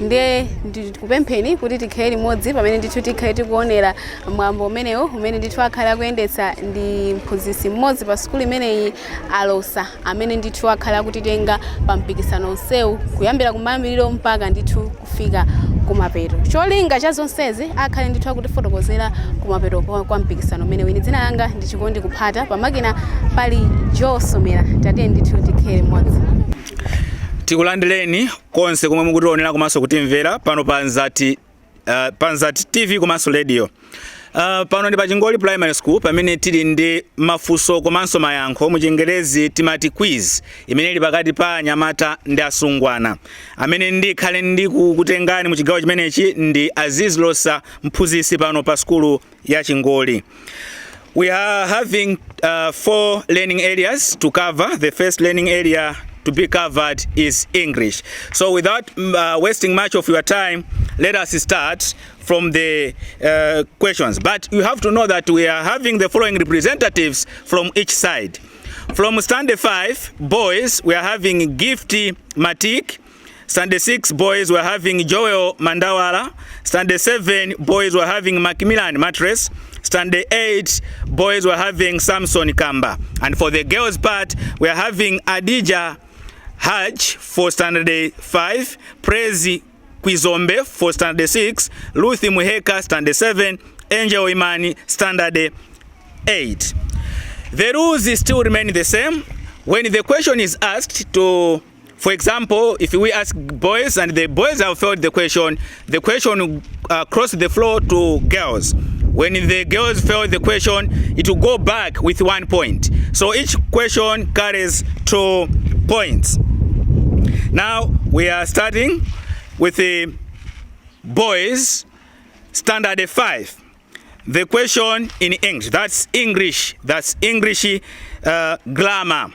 Ndiye ndikupempheni kuti tikhale limodzi pamene ndithu tikhale tikuonera mwambo umenewu, umene ndithu akhale akuyendetsa ndi mphunzitsi mmodzi pa sukulu imeneyi, Alosa, amene ndithu akhale akutitenga pa mpikisano onsewu kuyambira kumayambiriro mpaka ndithu kufika kumapeto. Cholinga cha zonsezi akhale ndithu akutifotokozera kumapeto kwa mpikisano umenewu. Ine dzina langa ndi Chikondi Kuphata, pamakina pali Josomera. Tatiye ndithu tikhale limodzi. Tikulandireni konse komwe mukutionera komanso kutimvera pano pa Mzati, pa Mzati TV komanso radio. Pano ndi pa Chingoli Primary School, pamene tili ndi mafunso komanso mayankho, mu Chingerezi timati quiz, imene ili pakati pa anyamata ndi asungwana. Amene ndikhale ndikukutengani mu chigawo chimenechi ndi Aziz Losa, mphunzitsi pano pa sukulu ya Chingoli. We are having four learning areas to cover. The first learning area to be covered is English. So without wasting much of your time, let us start from the questions. But you have to know that we are having the following representatives from each side. From Standard 5 boys, we are having Gifty Matik. Standard 6 boys, we're having Joel Mandawala. Standard 7 boys, we're having Macmillan Mattress. Standard 8 boys, we're having Samson Kamba. And for the girls part, we are having Adija Haj for Standard 5, Prezi Kwizombe for Standard 6, Ruth Muheka Standard 7, Angel Imani Standard 8. The rules still remain the same. When the question is asked to For example, if we ask boys and the boys have failed the question will cross the floor to girls. When the girls fail the question, it will go back with 1 point. So each question carries 2 points. Now we are starting with the boys, standard 5. The question in English, that's English, that's English grammar.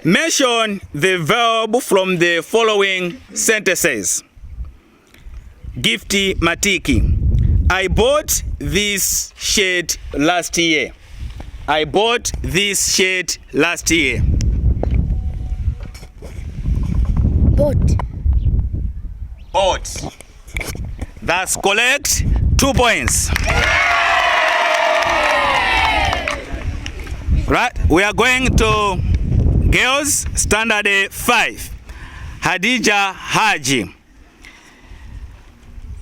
Mention the verb from the following sentences. Gifty Matiki. I bought this shirt last year. I bought this shirt last year. Bought. Bought. That's correct. 2 points. Right, we are going to girls standard 5. Hadija Haji.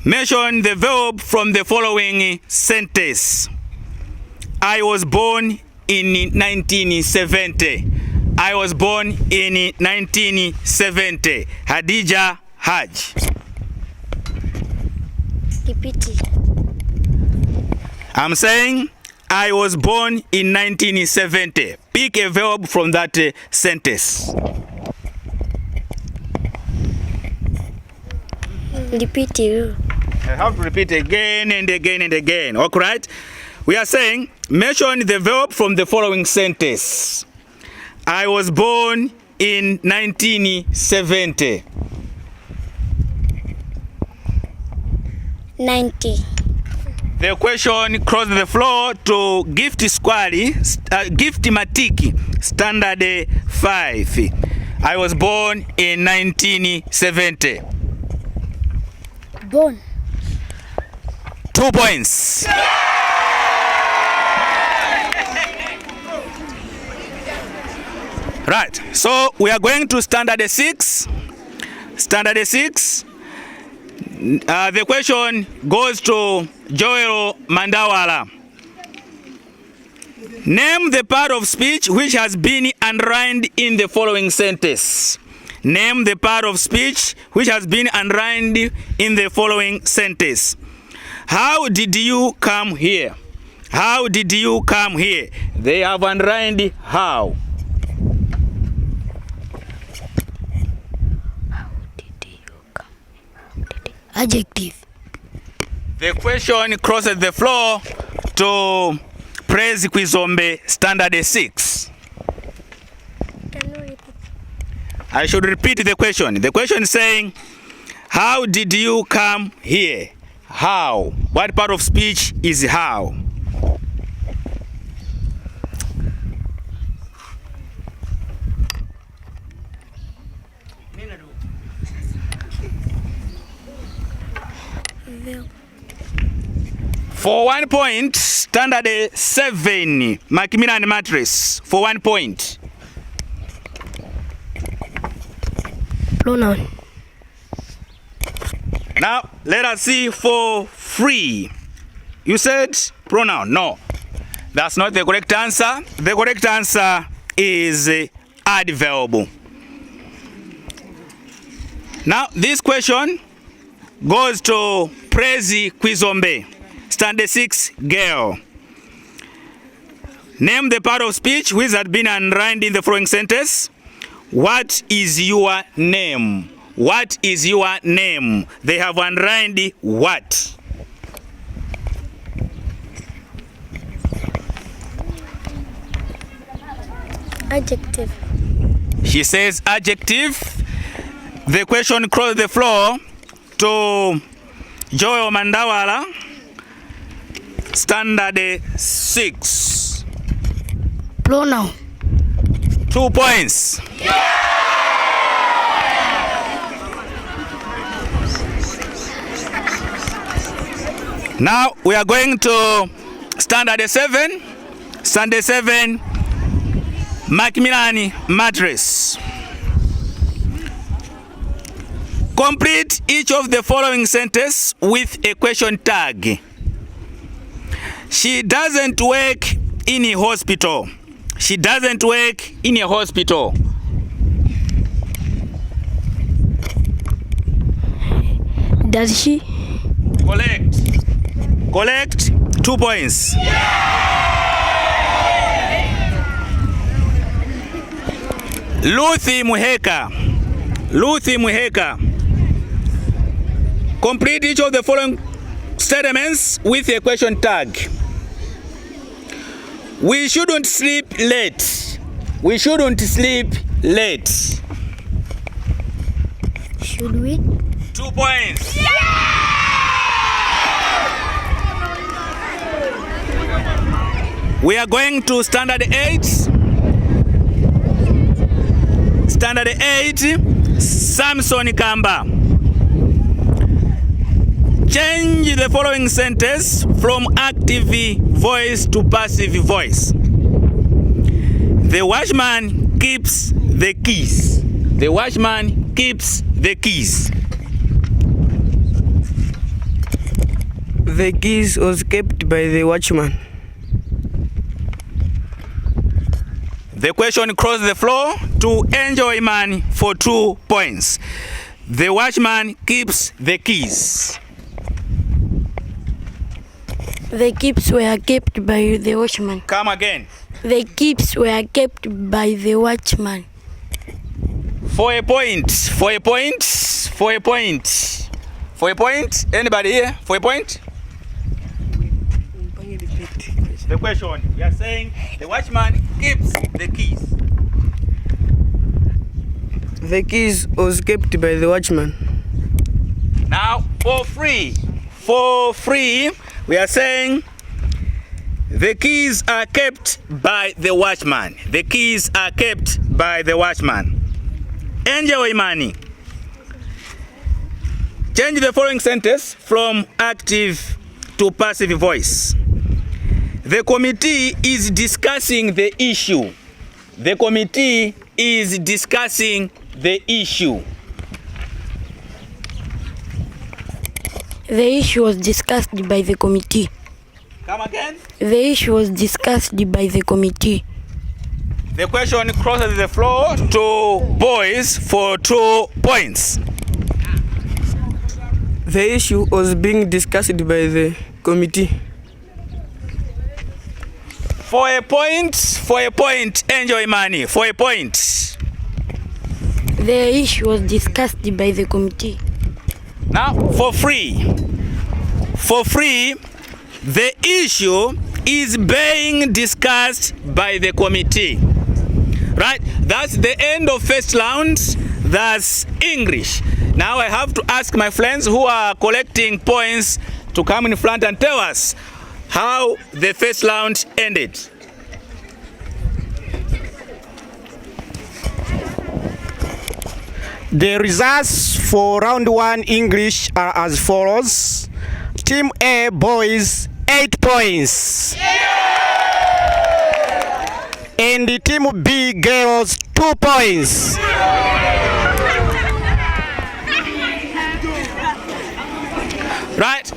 Mention the verb from the following sentence. I was born in 1970. I was born in 1970. Hadija Haj. Repeat. I'm saying I was born in 1970. Pick a verb from that sentence. Repeat you. I have to repeat again and again and again. All right? We are saying mention the verb from the following sentence. I was born in 1970. 90. The question crossed the floor to Gift Squali, Gift Matiki, Standard 5. I was born in 1970. Born. 2 points. Right, so we are going to Standard 6. Standard 6. The question goes to Joel Mandawala. Name the part of speech which has been underlined in the following sentence. Name the part of speech which has been underlined in the following sentence. How did you come here? How did you come here? They have underlined "how." How did you come? Adjective. The question crosses the floor to Praise Kwizombe, Standard 6. Can you repeat? I should repeat the question. The question is saying, "How did you come here?" How? What part of speech is "how"? Verb. For 1 point, Standard 7, Macmillan Matrix. For 1 point. Pronoun. Now, let us see for free. You said pronoun. No, that's not the correct answer. The correct answer is adverb. Now, this question goes to Prezi Kwizombe, Standard 6 girl. Name the part of speech which had been underlined in the following sentence. What is your name? What is your name? They have underlined "what." Adjective. She says adjective. The question crossed the floor to Joel Mandawala, Standard 6. Pronoun. 2 points. Now we are going to Standard 7. Standard 7, Macmillan Matrix. Complete each of the following sentence with a question tag. She doesn't work in a hospital. She doesn't work in a hospital. Does she? Collect. Collect 2 points. Luthi Muheka. Luthi Muheka. Complete each of the following statements with a question tag. We shouldn't sleep late. We shouldn't sleep late. Should we? 2 points. We are going to standard 8. Standard 8, Samson Kamba. Change the following sentence from active voice to passive voice. The watchman keeps the keys. The watchman keeps the keys. The keys was kept by the watchman. The question crossed the floor to Angel Iman for 2 points. The watchman keeps the keys. The keys were kept by the watchman. Come again. The keys were kept by the watchman. For a point. For a point. For a point. For a point. Anybody here? For a point? The question. We are saying the watchman keeps the keys. The keys was kept by the watchman. Now, for free. For free, we are saying the keys are kept by the watchman. The keys are kept by the watchman. Angel Imani. Change the following sentence from active to passive voice. The committee is discussing the issue. The committee is discussing the issue. The issue was discussed by the committee. Come again. The issue was discussed by the committee. The question crosses the floor to boys for 2 points. The issue was being discussed by the committee. For a point, for a point, Angel Imani, for a point. The issue was discussed by the committee. Now, for free. For free, the issue is being discussed by the committee. Right? That's the end of first round. That's English. Now I have to ask my friends who are collecting points to come in front and tell us how the first round ended. The results for round 1 English are as follows. Team A boys 8 points. Yeah! And the team B girls 2 points. Right,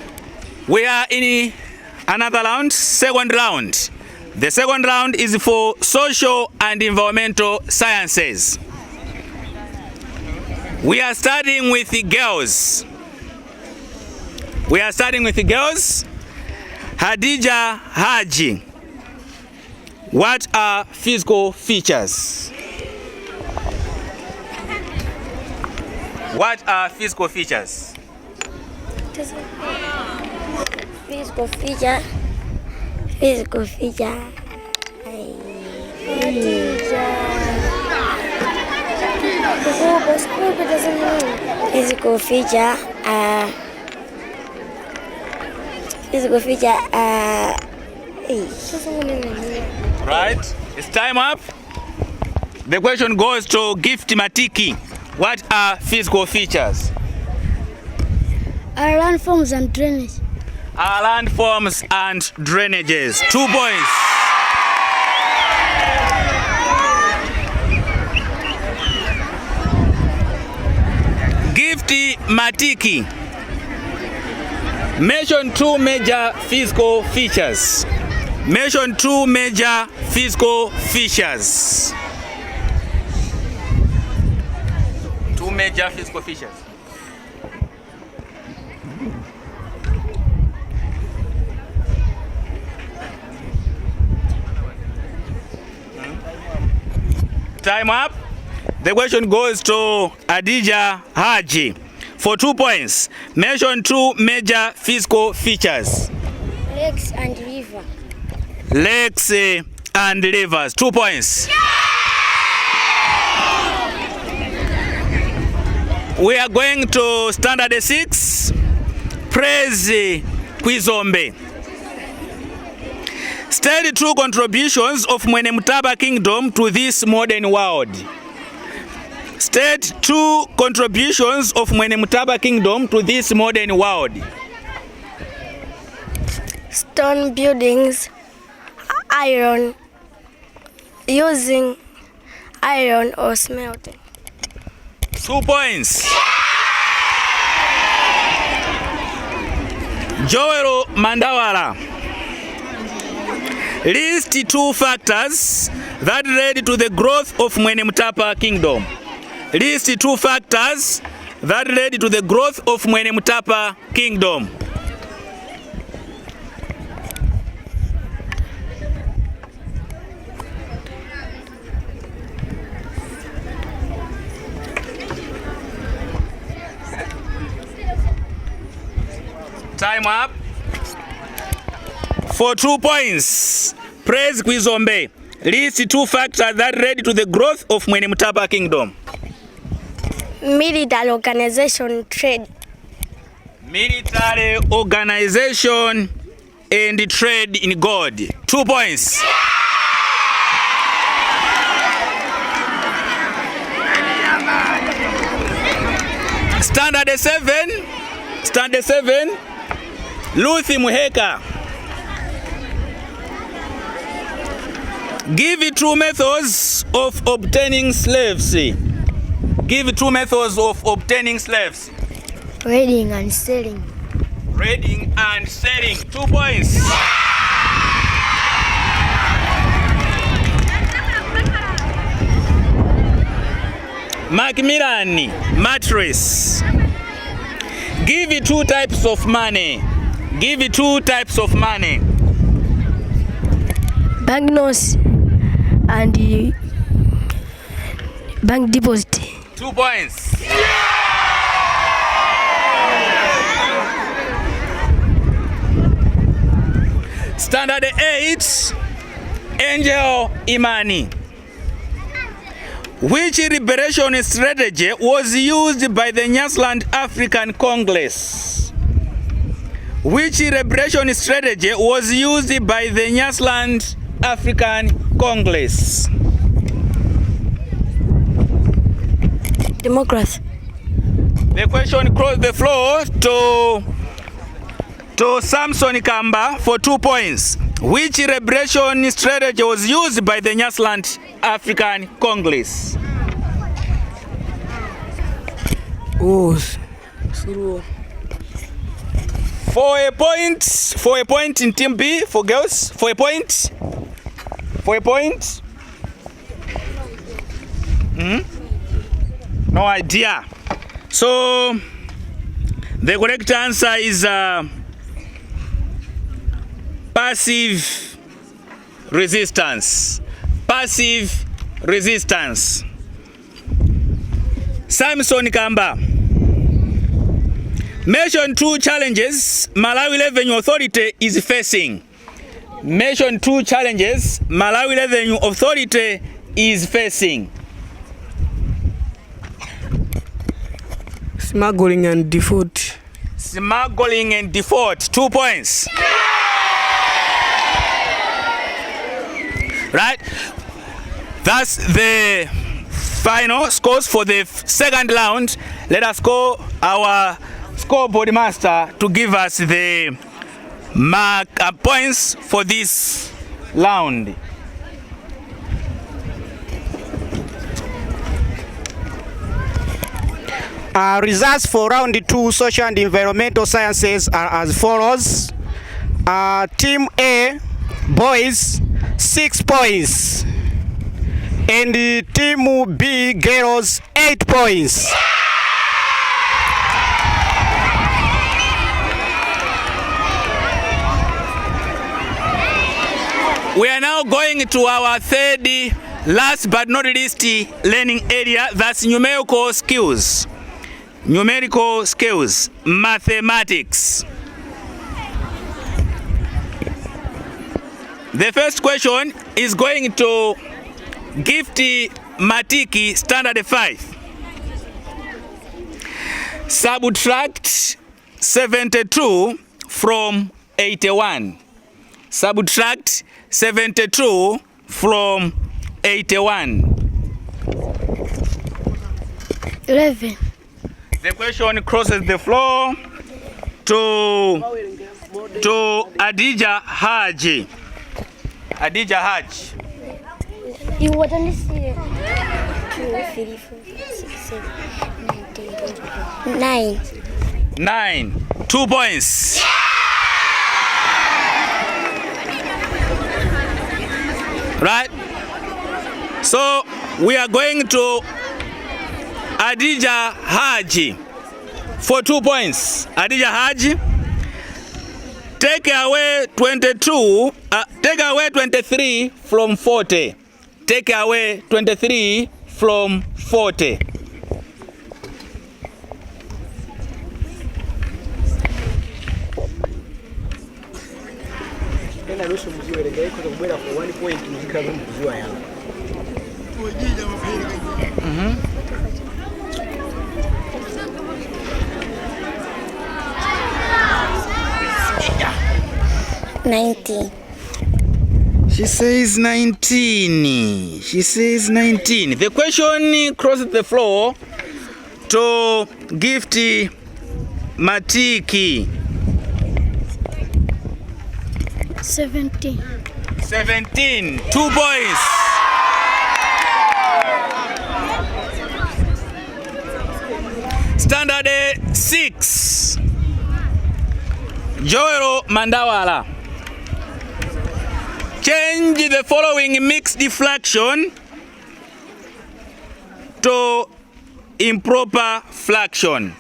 we are in another round, second round. The second round is for social and environmental sciences. We are starting with the girls. We are starting with the girls. Hadija Haji, what are physical features? What are physical features? Physical feature. Physical feature. Physical feature. Physical feature. Right, it's time up. The question goes to Gift Matiki. What are physical features? Our landforms and drainage. Our landforms and drainages. 2 points. Gift Matiki. Mention 2 major physical features. Mention 2 major physical features. 2 major physical features. Time up. The question goes to Adija Haji for 2 points. Mention two major physical features. Lakes and river. Lakes and rivers. 2 points. We are going to standard 6. Praise Kwizombe. State two contributions of Mwenemutapa Kingdom to this modern world. State two contributions of Mwenemutapa Kingdom to this modern world. Stone buildings, iron, using iron or smelting. 2 points. Joel Mandawala. List two factors that led to the growth of Mwenemutapa Kingdom. List two factors that led to the growth of Mwenemutapa Kingdom. Time up. For 2 points, Praise Kwizombe. List two factors that led to the growth of Mwenemutapa Kingdom. Military organization, trade. Military organization and trade in gold. 2 points. Standard 7. Standard 7. Luthi Muheka. Give two methods of obtaining slaves. Give two methods of obtaining slaves. Trading and selling. Trading and selling. 2 points. Macmillan mattress. Give two types of money. Give two types of money. Banknotes and bank deposit. 2 points. Standard 8, Angel Imani. Which liberation strategy was used by the Nyasaland African Congress? Which liberation strategy was used by the Nyasaland African Congress? Democracy. The question crossed the floor to Samson Kamba for 2 points. Which liberation strategy was used by the Nyasaland African Congress? Wars. Civil war. For a point in Team B for girls, for a point, for a point. No idea. So the correct answer is passive resistance. Passive resistance. Samson Kamba. Mention two challenges Malawi Revenue Authority is facing. Mention two challenges Malawi Revenue Authority is facing. Smuggling and default. Smuggling and default, 2 points. Right? That's the final scores for the second round. Let us call our scoreboard master to give us the mark points for this round. Results for round two, social and environmental sciences, are as follows. Team A, boys, 6 points. And Team B, girls, 8 points. We are now going to our third, last but not least, learning area, that's numerical skills. Numerical skills, mathematics. The first question is going to Gift Matiki, Standard 5. Subtract 72 from 81. Subtract 72 from 81. 11. The question crosses the floor to Adija Haji. Adija Haji. You want to see 2, 3, 4, 5, 6, 7, 9, 10, 11, 9. 9. 2 points. Right? So we are going to Adija Haji for 2 points. Adija Haji, take away 22, take away 23 from 40. Take away 23 from 40. Ena luso muziwerenga ikhoza kubwera for 1 point muzikhala mukuziwa yawo. 19. She says 19. She says 19. The question crosses the floor to Gift Matiki. 17. 17. 2 points. Standard 6. Joel Mandawala. Change the following mixed fraction to improper fraction.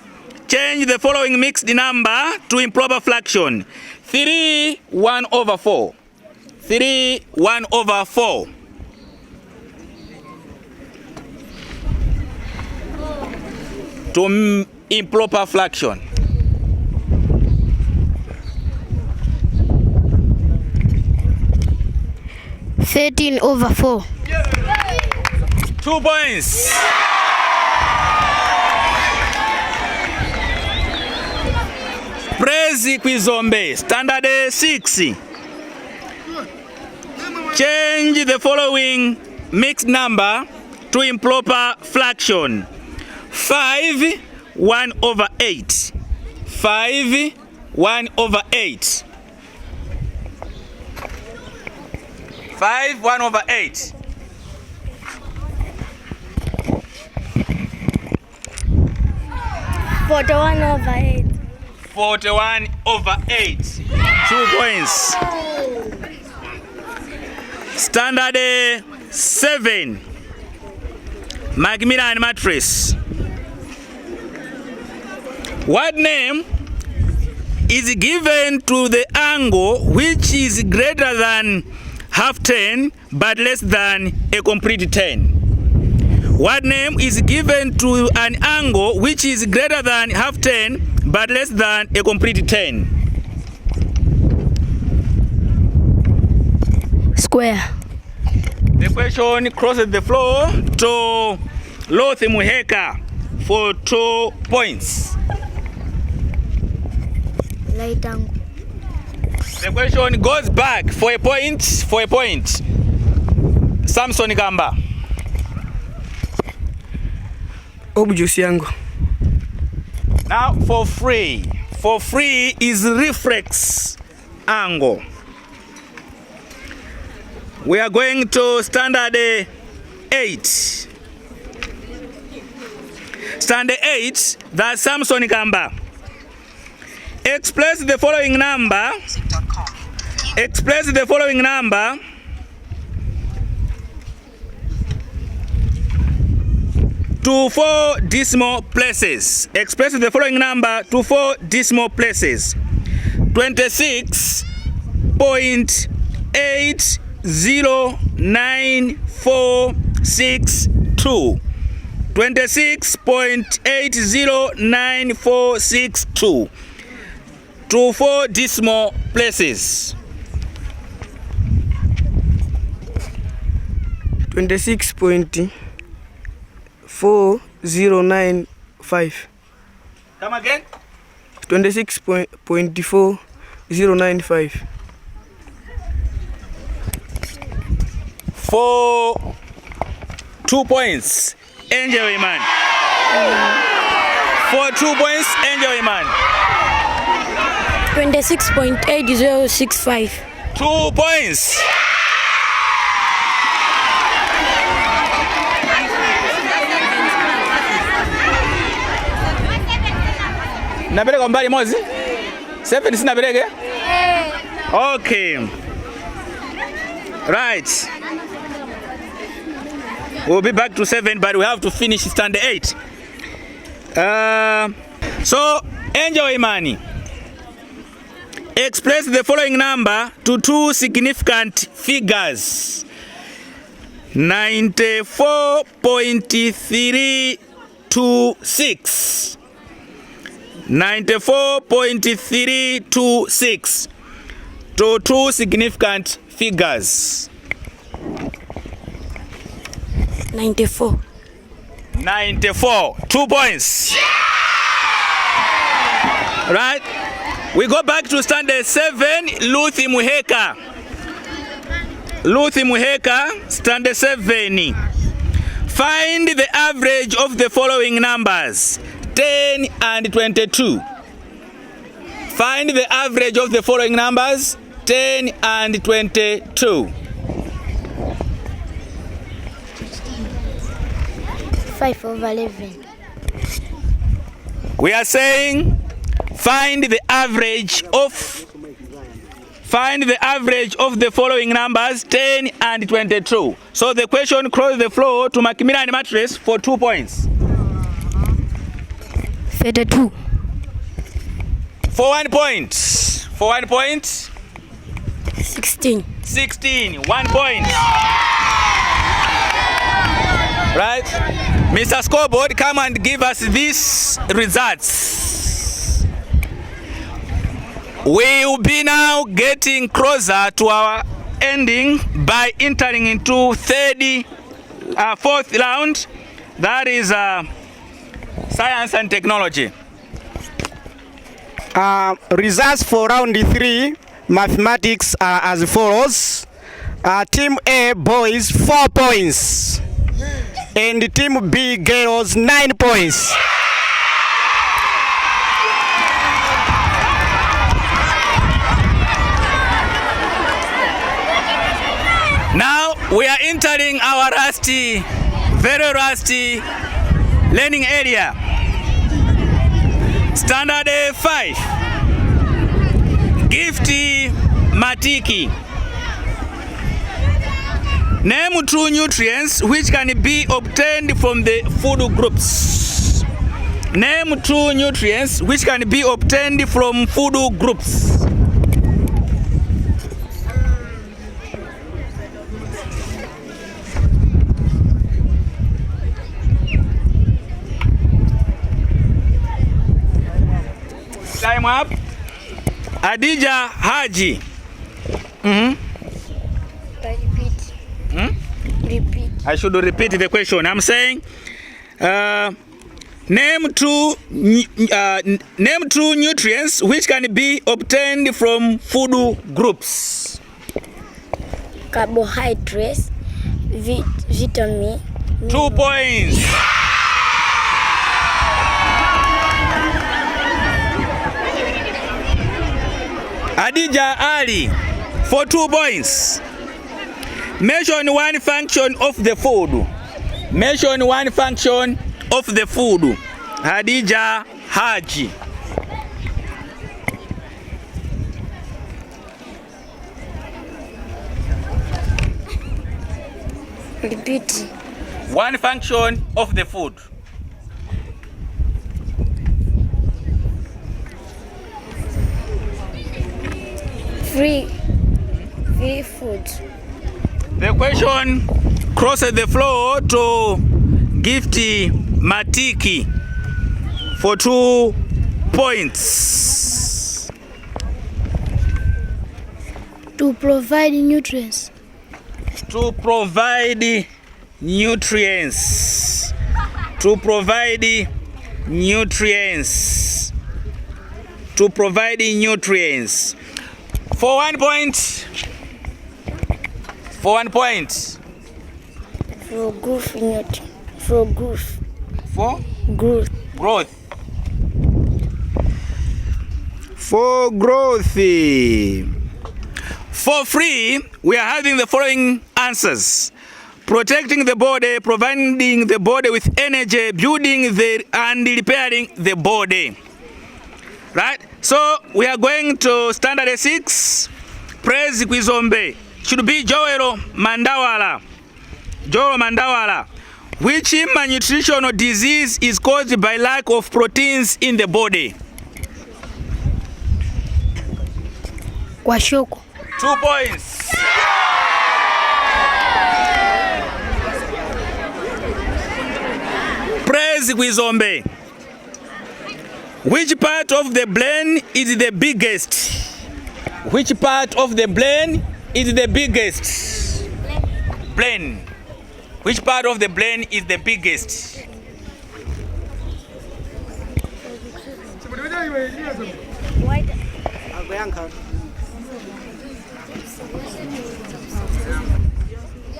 Change the following mixed number to improper fraction. 3 1 over 4. 3 1 over 4. To improper fraction. 13 over 4. 2 points. Praise Kwizombe, Standard 6. Change the following mixed number to improper fraction. 5 1 over 8. 5 1 over 8. 5 1 over 8. 41 over 8. 41 over 8. 2 points. Standard 7. Macmillan Mattress. What name is given to the angle which is greater than half 10 but less than a complete 10? What name is given to an angle which is greater than half 10 but less than a complete 10? Square. The question crosses the floor to Loth Muheka for 2 points. Right angle. The question goes back for a point, for a point. Samson Gamba. Obtuse angle. Now for free. For free is reflex angle. We are going to standard 8. Standard 8, that's Samson Gamba. Express the following number. Express the following number to 4 decimal places. Express the following number to 4 decimal places. 26.8 09462. 26.809462 to 4 decimal places. 26.4095. Come again. 26.4095. For 2 points, Angel Iman. For 2 points, Angel Iman. 26.8065. 2 points. Napereka mbali mozi? 7 sinapereke? Okay. Right. We'll be back to 7, but we have to finish standard 8. So, Angel Imani, express the following number to two significant figures. 94.326. 94.326 to two significant figures. 94. 94. 2 points. Right? We go back to standard 7, Luthi Muheka. Luthi Muheka, standard 7. Find the average of the following numbers, 10 and 22. Find the average of the following numbers, 10 and 22. 5 over 11. We are saying find the average of the following numbers, 10 and 22. So the question crosses the floor to Macmillan Mattress for 2 points. 32. For 1 point. For 1 point. 16. 16. 1 point. Right? Mr. Scoreboard, come and give us these results. We will be now getting closer to our ending by entering into fourth round, that is science and technology. Results for round 3, mathematics are as follows. Team A boys 4 points and Team B girls 9 points. Now we are entering our rusty, very rusty learning area. Standard 5. Gifty Matiki. Name 2 nutrients which can be obtained from the food groups. Name 2 nutrients which can be obtained from food groups. Time up. Adija Haji. Repeat. Repeat. I should repeat the question. I'm saying, name two nutrients which can be obtained from food groups. Carbohydrates, vitamin. 2 points. Adija Ali for 2 points. Mention one function of the food. Mention one function of the food. Hadija Haji. Repeat. One function of the food. Free food. The question crosses the floor to Gift Matiki for 2 points. To provide nutrients. To provide nutrients. To provide nutrients. To provide nutrients. For 1 point. For 1 point. For growth. For growth. For growth. Growth. For growth. For free, we are having the following answers: protecting the body, providing the body with energy, building the and repairing the body. Right? So we are going to standard 6. Praise Kwizombe. Should be Joel Mandawala. Joel Mandawala. Which malnutritional disease is caused by lack of proteins in the body? Kwashiorkor. 2 points. Praise Kwizombe. Which part of the brain is the biggest? Which part of the brain is the biggest? Brain. Which part of the brain is the biggest?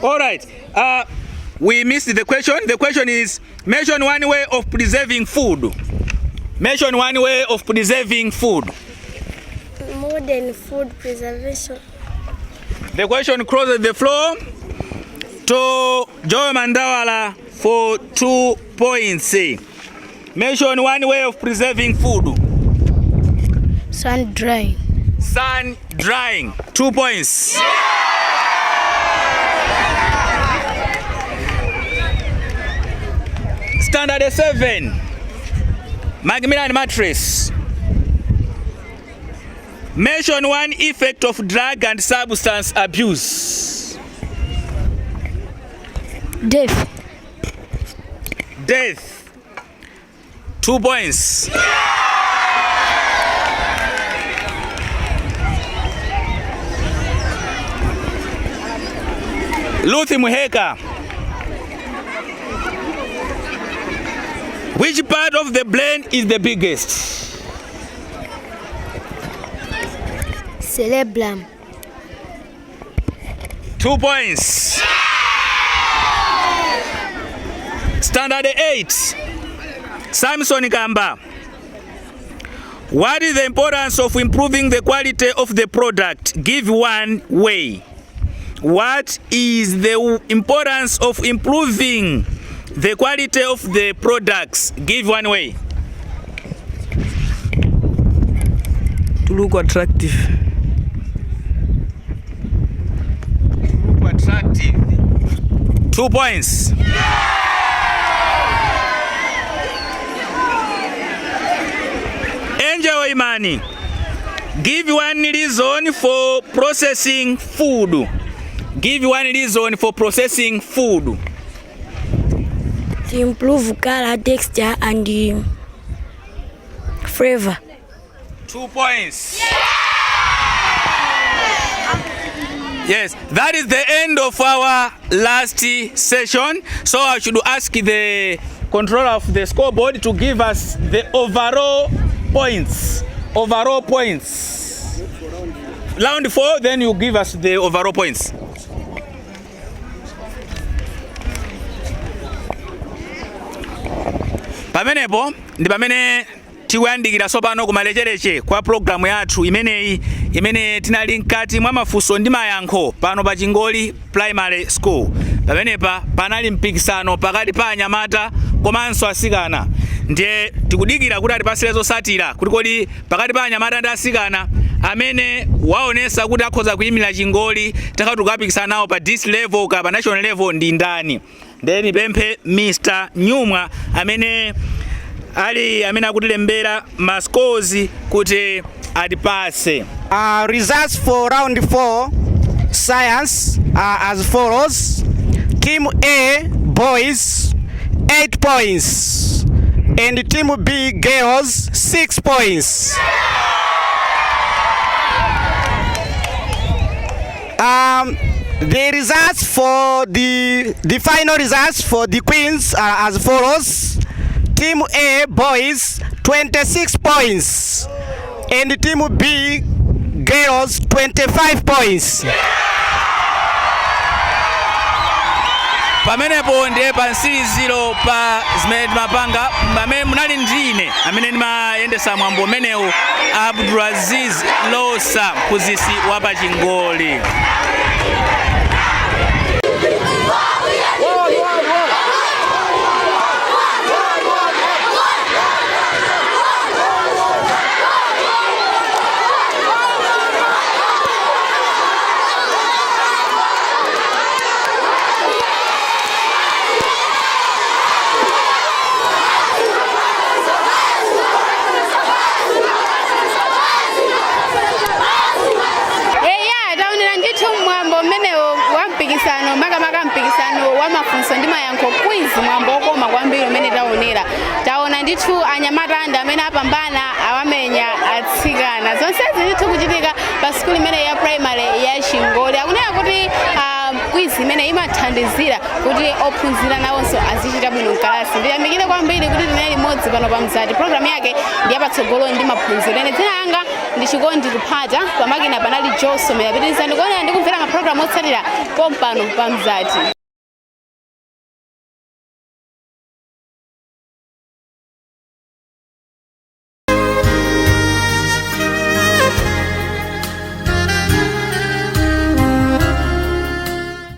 All right. We missed the question. The question is, mention one way of preserving food. Mention one way of preserving food. Modern food preservation. The question crosses the floor to Joel Mandawala for 2 points. Mention one way of preserving food. Sun drying. Sun drying. 2 points. Standard 7. Macmillan Mattress. Mention one effect of drug and substance abuse. Death. Death. 2 points. Luthi Muheka. Which part of the brain is the biggest? Cerebellum. 2 points. Standard 8. Samson Kamba. What is the importance of improving the quality of the product? Give one way. What is the importance of improving the quality of the products? Give one way. To look attractive. Look attractive. 2 points. Angel Imani, give one reason for processing food. Give one reason for processing food. To improve color, texture, and flavor. 2 points. Yes, that is the end of our last session. So I should ask the controller of the scoreboard to give us the overall points. Overall points. Round 4, then you give us the overall points. Pamenepo ndi pamene tikuyandikira tsopano kumalechereche kwa programu yathu imeneyi imene tinali mkati mwa mafunso ndi mayankho pano pa Chingoli Primary School. Pamenepa panali mpikisano pakati pa anyamata komanso asikana, ndiye tikudikira kuti atipasire zotsatira kuti kodi pakati pa anyamata ndi asikana amene waonesa kuti akhoza kuyimira Chingoli takati tukapikisana nawo pa district level kapena national level ndi ndani. Ndiye nipemphe Mr. Nyumwa amene ali amene akutilembera ma scores kuti atipase. Results for round 4. Science are as follows. Team A, boys, 8 points. And Team B, girls, 6 points. The results for the final results for the queens are as follows. Team A, boys, 26 points. And Team B, girls, 25 points. Pamenepo ndiye pa mtsiriziro pa zimene timapanga, pamene munali ndi ine amene ndimayendesa mwambo umenewu, Abdulaziz Losa, mphunzitsi wa pachingoli. Eya, taonera ndithu mwambo mmenewo wa mpikisano, makamaka mpikisano wa mafunso ndi mayankho, quiz, mwambo wokoma kwambiri umene taonera. Taona ndithu anyamata anda amene apambana, awamenya atsikana. Zonsezi ndithu kuchitika pa sukulu imene ya primary ya Chingoli. Akunena kuti quiz imene imathandizira kuti ophunzira nawonso azichita bwino mkalasi. Ndiyamikire kwambiri kuti tinali limodzi pano pa Mzati, programu yake ndi yapatsogolo ndi maphunziro. Ine dzina langa ndi Chikondi Kuphata, pamakina panali Josomera. Pitirizani kuonera ndi kumvera mapulogalamu otsatira pompano pa Mzati.